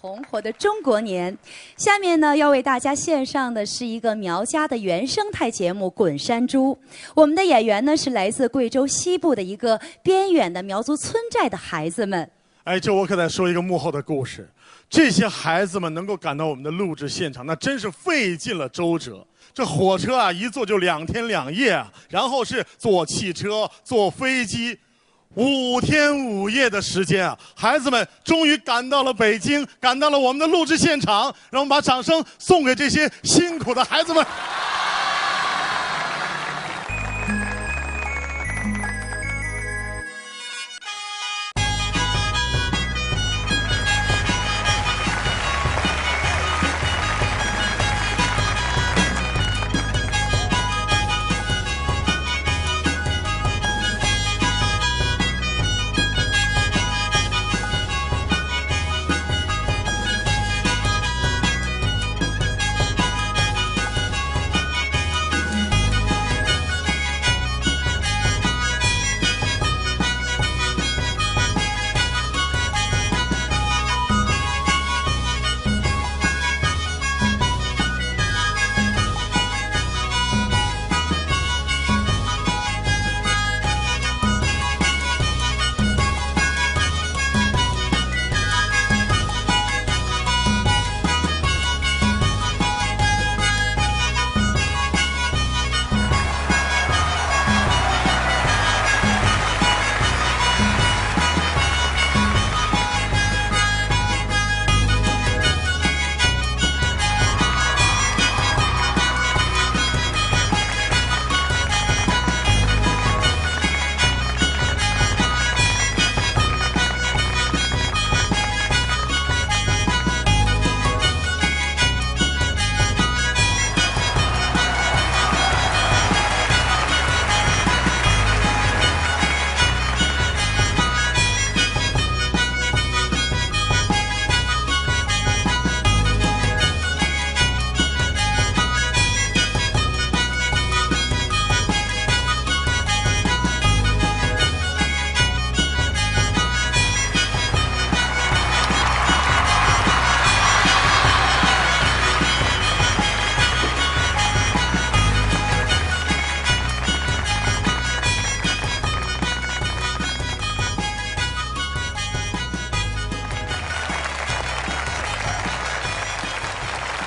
红火的中国年。下面呢，要为大家献上的是一个苗家的原生态节目《滚山猪》。我们的演员呢，是来自贵州西部的一个边远的苗族村寨的孩子们。哎，这我可得说一个幕后的故事。这些孩子们能够赶到我们的录制现场，那真是费尽了周折。这火车啊，一坐就两天两夜啊，然后是坐汽车、坐飞机，五天五夜的时间啊，孩子们终于赶到了北京，赶到了我们的录制现场，让我们把掌声送给这些辛苦的孩子们。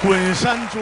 滚山猪。